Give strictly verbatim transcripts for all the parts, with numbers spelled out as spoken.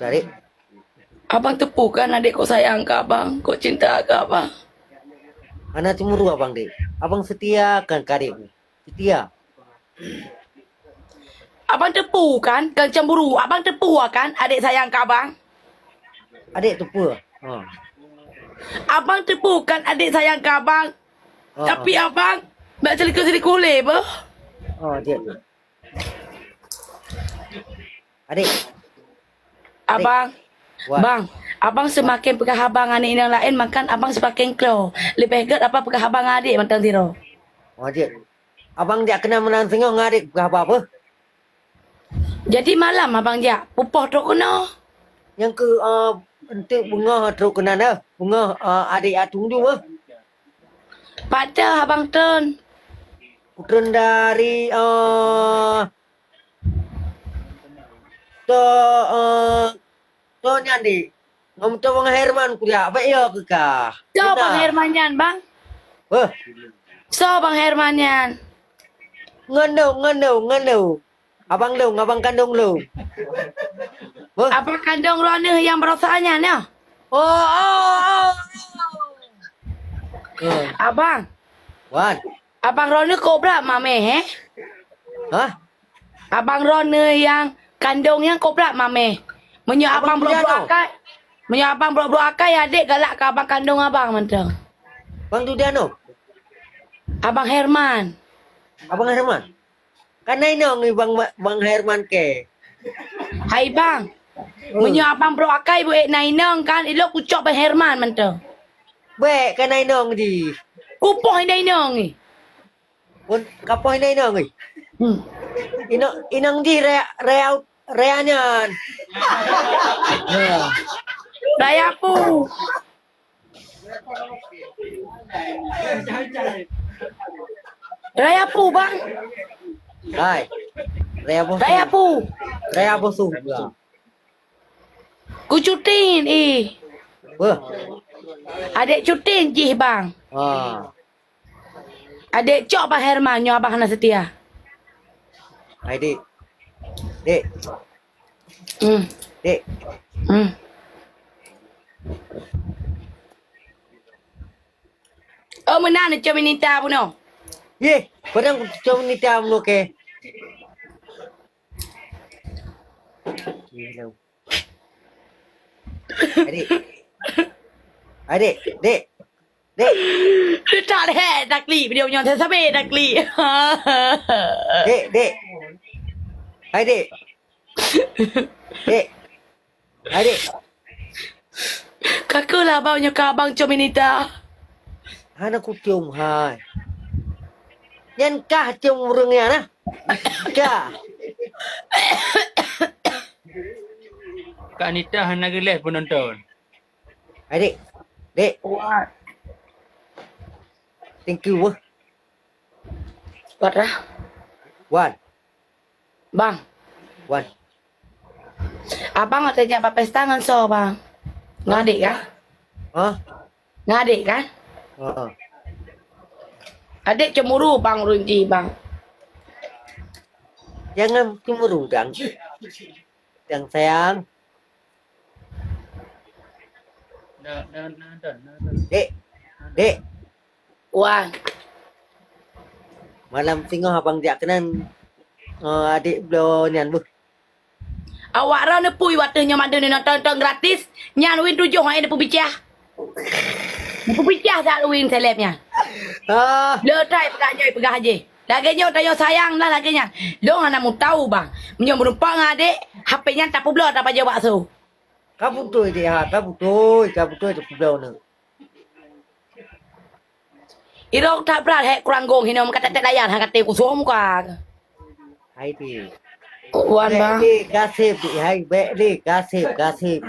Tarik. Abang teupeu kan adék kok sayang keu abang, kok cinta keu abang. Hana cemburu abang, Dek. Abang setia kan keu adék. Setia. Abang teupeu kan, kan cemburu. Abang teupeu kan adék sayang keu abang. Adék teupeu. Ha. Abang teupeu kan adék sayang keu abang. Ha, tapi ha. Abang nak selingkuh-selingkuh lé beuh. Ha, Dek. Adék. Abang. Wan. Bang, abang seumaken peugah haba ngon inong laén, maka abang seumaken klo. Leubeh gét abang peugah haba ngon adék mantong sidroe. Oh, jeuet. Abang jak keunan meunan singoh ngon adék peugah haba peue? Jadi malam abang jak, peupoh trok keunoe. Nyang keu, eh, enteuk beungoh trok keunan, eh. Beungoh, eh, adék ateueng ju, eh. Pat abang treun? Kutreun dari, eh, Toh, eh, toh nyan, Dek. Ngon toh Bang Herman kuliah. Bèk yo keu kah. Soe Bang Herman nyan, Bang? Heh. Soe Bang Herman nyan? Ngon lôn, ngon lôn, ngon lôn. Abang lôn, abang kandông lôn. Heh. Abang kandông droeneuh nyang baroesa nyan, nyoe? Oh, oh, oh, oh. Heh. Abang. Wan. Abang droeneuh kok brat mamèh, eh? Hah? Abang droeneuh nyang kandông nyan kok brat mamèh. Meunyoe abang brok-brok akai, meunyoe abang brok-brok akai, adék galak keu abang kandông abang mantong. Bang Dudiano? Abang Herman. Abang Herman? Kan na inong Bang, Bang Herman kèe. Hai Bang. Hmm. Meunyoe abang brok akai beuék na inong kan, ilok kucok Bang Herman mantong. Bèk kan na inong jih. Kupoh na inong jih. Pun kapoh inong, inong, eh. Hmm. Inong, inong jih raya, raya, raya nyan. Ya. Raya pu. Raya pu, Bang. Hai. Raya bosu. Raya pu. Raya bosu. Kucutin ih. Beuh. Adék cutin jih, Bang. Ha. Adék cok Bang Herman nyoe abang hana setia. Hai, Dek. Dek. Hmm. Dek. Hmm. Oh, meunan cok minita bunoe. Yeh, padang cok minita bunoe kèe. Hello. Adék. Adék, Dek. Dek. Dia tak ada hek, tak klik video nyoe, saya sampai tak klik. Dek, Dek. Hai, Dek. Dek. Hai, Dek. Ka keuh lah abang nyoe ka abang cok minita. Hana kucium, hai. Nyan kah cium ureueng nyan, nah? Kah. Kak Nita hana geuleh penonton. Hai, Dek. Dek. Wah. Thank you, weh. Kuat dah. Wan. Bang. Wan. Abang watèe jak bak pesta ngon soe, Bang? Ngon adék kah? Hah? Ngon adék kan? Heeh. Adék cemburu, Bang, ureueng jih, Bang. Jangan cemburu, Dang. Dang sayang. Dek, dek. Wan. Malam singoh abang jak keunan, eh, adék bloe nyan beuh. Awak droeneuh pui watèe nyoe mandum nonton-nonton gratis, nyan win tujoh hai neupeubicah. Neupeubicah that win seleb nyan. Ah. Le tai peugah nyoe peugah jih. Lagèe nyoe tanyoe sayang lah lagèe nyan. Lôn hana mutau bang. Meunyoe meurumpok ngon adék, H P nyan tapeubloe tapajoh bakso. Ka beutôi deh ha, ka beutôi, ka beutôi tapeubloe nyoe. Irong that brat hek kurang gong hinoe meukatet-tet layan han katé kusong muka. Hai ti. Wan bang. Bèk lé gasép ti hai, bèk lé gasép, gasép.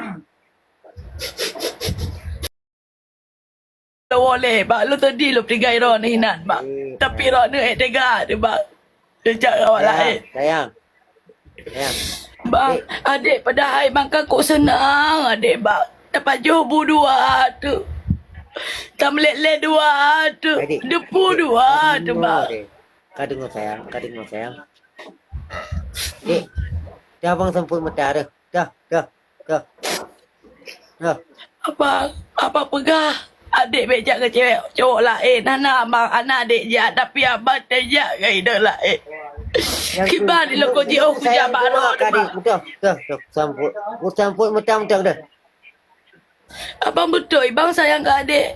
Lôn boleh bang, lôn teudi lôn peutinggai droeneuh inan bang. Eh, tapi eh. Droeneuh hek tega deh bang. Jijak ngon awak laén. Sayang. Sayang. Bang, dek. Adék padahai bang ka kok seunang adék bang. Tapajoh bu dua tu. Tameulét-lét dua tu. Hai, dek. Depu dua tu bang. Dek, ka deungoe, dek. Ka deungoe sayang, ka deungoe sayang. Dek, dah bang semput meuta dah. Dah, dah. Dah. Dah. Abang, abang peugah adék bék jak keu cewek cowok laén. Hana abang, hana adék jak, tapi abang teuh jak keu inong laén. Kiban di loko jiôh kujak bak rot. Betul, betul, betul. Samput. Samput meutam-tam dah. Abang beutôi, bang sayang keu adék.